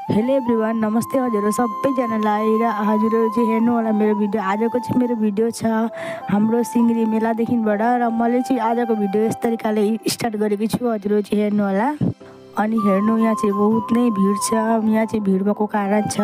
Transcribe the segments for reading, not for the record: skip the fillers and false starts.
Hello everyone, नमस्ते हजुर सबैजनालाई। र हजुरहरू चाहिँ हेर्नु होला मेरो भिडियो। आजको चाहिँ मेरो भिडियो छ हाम्रो सिङ्गरी मेलादेखिबाट, र मैले चाहिँ आजको भिडियो यस तरिकाले स्टार्ट गरेको छु। हजुरहरू चाहिँ हेर्नु होला। अनि हेर्नु, यहाँ चाहिँ बहुत नै भिड छ। यहाँ चाहिँ भिड भएको कारण छ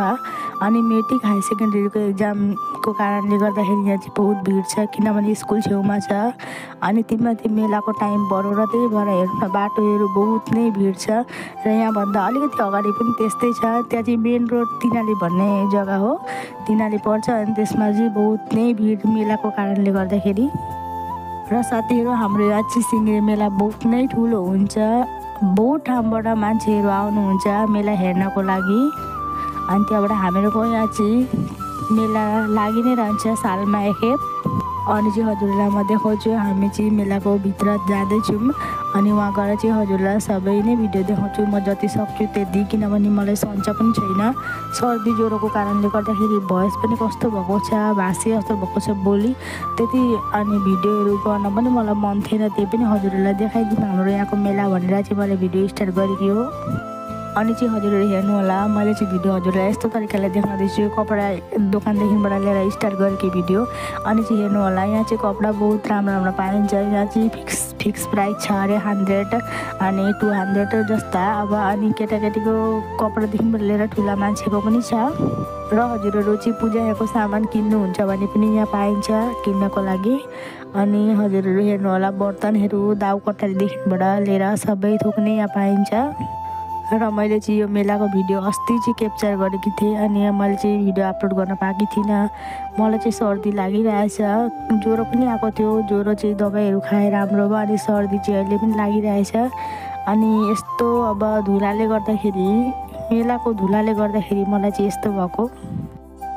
अनि मेट्रिक हाई सेकेन्डरीको एक्जामको कारणले गर्दाखेरि यहाँ चाहिँ बहुत भिड छ, किनभने स्कुल छेउमा छ। अनि त्यो मेलाको टाइम बढो र त्यही भएर हेर्नु बाटोहरू बहुत नै भिड छ। र यहाँभन्दा अलिकति अगाडि पनि त्यस्तै छ। त्यहाँ चाहिँ मेन रोड तिनाली भन्ने जग्गा हो, तिनाली पर्छ। अनि त्यसमा चाहिँ बहुत नै भिड मेलाको कारणले गर्दाखेरि। र साथीहरू, हाम्रो यहाँ चाहिँ सिङ्गरी मेला बहुत नै ठुलो हुन्छ। बहुत ठाउँबाट मान्छेहरू आउनुहुन्छ मेला हेर्नको लागि। अनि त्यहाँबाट हामीहरूको यहाँ चाहिँ मेला लागि नै रहन्छ सालमा एकखेप। अनि चाहिँ हजुरलाई म देखाउँछु, हामी चाहिँ मेलाको भित्र जाँदैछौँ। अनि वहाँ गएर चाहिँ हजुरलाई सबै नै भिडियो देखाउँछु म जति सक्छु त्यति, किनभने मलाई सन्चो पनि छैन। सर्दी ज्वरोको कारणले गर्दाखेरि भोइस पनि कस्तो भएको छ, भाषी जस्तो भएको छ बोली त्यति। अनि भिडियोहरू गर्न पनि मलाई मन थिएन, त्यही पनि हजुरहरूलाई देखाइदिउँ हाम्रो यहाँको मेला भनेर चाहिँ मैले भिडियो स्टार्ट गरेको हो। अनि चाहिँ हजुरहरू हेर्नु होला, मैले चाहिँ भिडियो हजुरलाई यस्तो तरिकाले देखाउँदैछु, कपडा दोकानदेखिबाट लिएर स्टार्ट गरेको भिडियो। अनि चाहिँ हेर्नु होला, यहाँ चाहिँ कपडा बहुत राम्रो राम्रो पाइन्छ। यहाँ चाहिँ फिक्स प्राइस छ अरे 100 अनि 200 जस्ता। अब अनि केटाकेटीको कपडादेखिबाट लिएर ठुला मान्छेको पनि छ। र हजुरहरू चाहिँ पूजाको सामान किन्नुहुन्छ भने पनि यहाँ पाइन्छ किन्नको लागि। अनि हजुरहरू हेर्नु होला, बर्तनहरू दाउ कटारीदेखिबाट लिएर सबै थोक नै यहाँ पाइन्छ। र मैले चाहिँ यो मेलाको भिडियो अस्ति चाहिँ क्याप्चर गरेकी थिएँ। अनि मैले चाहिँ भिडियो अपलोड गर्न पाएकी थिइनँ। मलाई चाहिँ सर्दी लागिरहेछ, ज्वरो पनि आएको थियो। ज्वरो चाहिँ दबाईहरू खाएर राम्रो भयो, अनि सर्दी चाहिँ अहिले पनि लागिरहेछ। अनि यस्तो अब धुलाले गर्दाखेरि, मेलाको धुलाले गर्दाखेरि मलाई चाहिँ यस्तो भएको।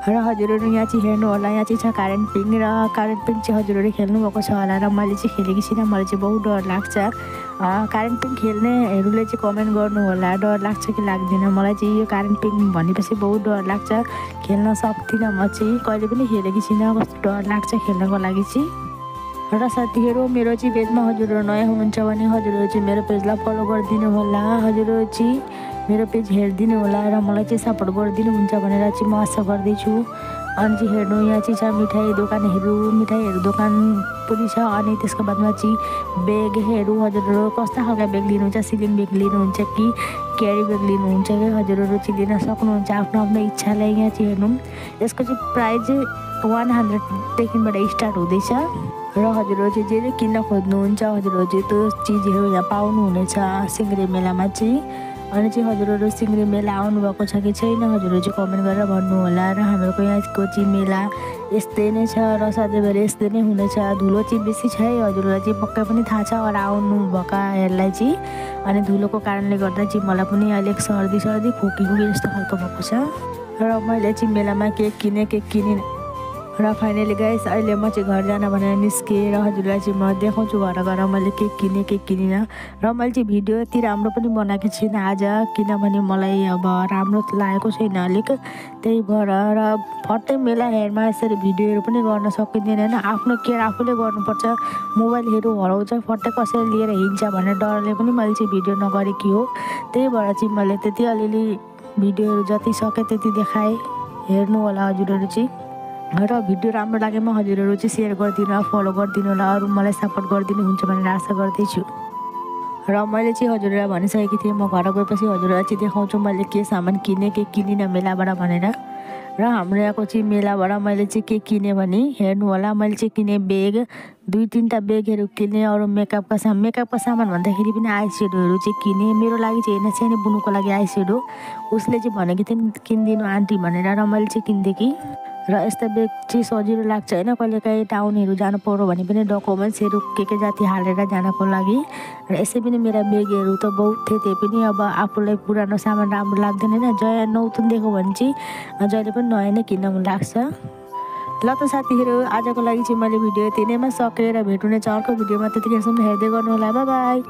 र हजुरहरू यहाँ चाहिँ हेर्नु होला, यहाँ चाहिँ छ कारेन्ट पिङ। र कारेन्ट पिङ चाहिँ हजुरहरू खेल्नुभएको छ होला, र मैले चाहिँ खेलेकी छैन। मलाई चाहिँ बहुत डर लाग्छ। कारेन्ट पिङ खेल्नेहरूले चाहिँ कमेन्ट गर्नु होला, डर लाग्छ कि लाग्दैन। मलाई चाहिँ यो कारेन्ट पिङ भनेपछि बहुत डर लाग्छ, खेल्न सक्दिनँ। म चाहिँ कहिले पनि खेलेकी छैन, कस्तो डर लाग्छ खेल्नको लागि चाहिँ। र साथीहरू, मेरो चाहिँ पेजमा हजुरहरू नयाँ हुनुहुन्छ भने हजुरहरू चाहिँ मेरो पेजलाई फलो गरिदिनु होला। हजुरहरू चाहिँ मेरो पेज हेरिदिनु होला र मलाई चाहिँ सपोर्ट गरिदिनुहुन्छ भनेर चाहिँ म आशा गर्दैछु। अनि चाहिँ हेर्नु, यहाँ चाहिँ छ मिठाई दोकानहरू दोकान पनि छ। अनि त्यसको बादमा चाहिँ बेगहरू, हजुरहरू कस्ता खालको बेग लिनुहुन्छ, सिलिङ बेग लिनुहुन्छ कि क्यारी बेग लिनुहुन्छ कि हजुरहरू चाहिँ लिन सक्नुहुन्छ आफ्नो आफ्नो इच्छाले। यहाँ चाहिँ हेर्नु, यसको चाहिँ प्राइस 100देखिबाट स्टार्ट हुँदैछ। र हजुरहरू चाहिँ जे किन्न खोज्नुहुन्छ हजुरहरू चाहिँ त्यो चिजहरू यहाँ पाउनुहुनेछ सिङ्गरी मेलामा चाहिँ। अनि चाहिँ हजुरहरू सिङ्गरी मेला आउनुभएको छ कि छैन हजुरहरू चाहिँ कमेन्ट गरेर भन्नु होला। र हाम्रो यहाँको चाहिँ मेला यस्तै नै छ, र सधैँभरि यस्तै नै हुनेछ। धुलो चाहिँ बेसी छ है, हजुरहरूलाई चाहिँ पक्कै पनि थाहा छ और आउनुभएकाहरूलाई चाहिँ। अनि धुलोको कारणले गर्दा चाहिँ मलाई पनि अलिक सर्दी खोकी जस्तो खालको भएको छ। र मैले चाहिँ मेलामा केक किनेँ। र फाइनली गाइस, अहिले म चाहिँ घर जान भनेर निस्केँ। र हजुरलाई चाहिँ म देखाउँछु घर गएर मैले केक किनिनँ। र मैले चाहिँ भिडियो यति राम्रो पनि बनाएको छैन आज, किनभने मलाई अब राम्रो लागेको छैन अलिक, त्यही भएर। र फट्टै मेला हेर्मा यसरी भिडियोहरू पनि गर्न सकिँदैन होइन, आफ्नो केयर आफूले गर्नुपर्छ। मोबाइलहरू हराउँछ, फट्टै कसैले लिएर हिँड्छ भन्ने डरले पनि मैले चाहिँ भिडियो नगरेकी हो। त्यही भएर चाहिँ मैले त्यति अलिअलि भिडियोहरू जति सकेँ त्यति देखाएँ। हेर्नु होला हजुरहरू चाहिँ। र भिडियो राम्रो लागेमा हजुरहरू चाहिँ सेयर गरिदिनु, फलो गरिदिनु होला, अरू मलाई सपोर्ट गरिदिनुहुन्छ भनेर आशा गर्दैछु। र मैले चाहिँ हजुरहरूलाई भनिसकेको थिएँ, म घर गएपछि हजुरहरूलाई चाहिँ देखाउँछु मैले के सामान किनेँ के किनिनँ मेलाबाट भनेर। र हाम्रो यहाँको चाहिँ मेलाबाट मैले चाहिँ के किनेँ भने हेर्नु होला, मैले चाहिँ किनेँ बेग, 2-3टा बेगहरू किनेँ। अरू मेकअपका सामान भन्दाखेरि पनि आइस्याडोहरू चाहिँ किनेँ। मेरो लागि चाहिँ होइन, सानो बुनुको लागि आइस्याडो उसले चाहिँ भनेको थियो किनिदिनु आन्टी भनेर, र मैले चाहिँ किनिदिएँ कि। र यस्तो बेग चाहिँ सजिलो लाग्छ होइन, कहिलेकाहीँ टाउनहरू जानु पऱ्यो भने पनि डकुमेन्ट्सहरू के जाति हालेर जानको लागि। र यसै पनि मेरा बेगहरू त बहुत थिए, त्यही पनि अब आफूलाई पुरानो सामान राम्रो लाग्दैन होइन, नौतुन दिएको भने चाहिँ जहिले पनि नयाँ नै किन्न मन लाग्छ। ल त साथीहरू, आजको लागि चाहिँ मैले भिडियो यति नैमा सकेर भेट्नु नै छ अर्को भिडियोमा। त्यतिखेरसम्म हेर्दै गर्नु होला, बाई बाई।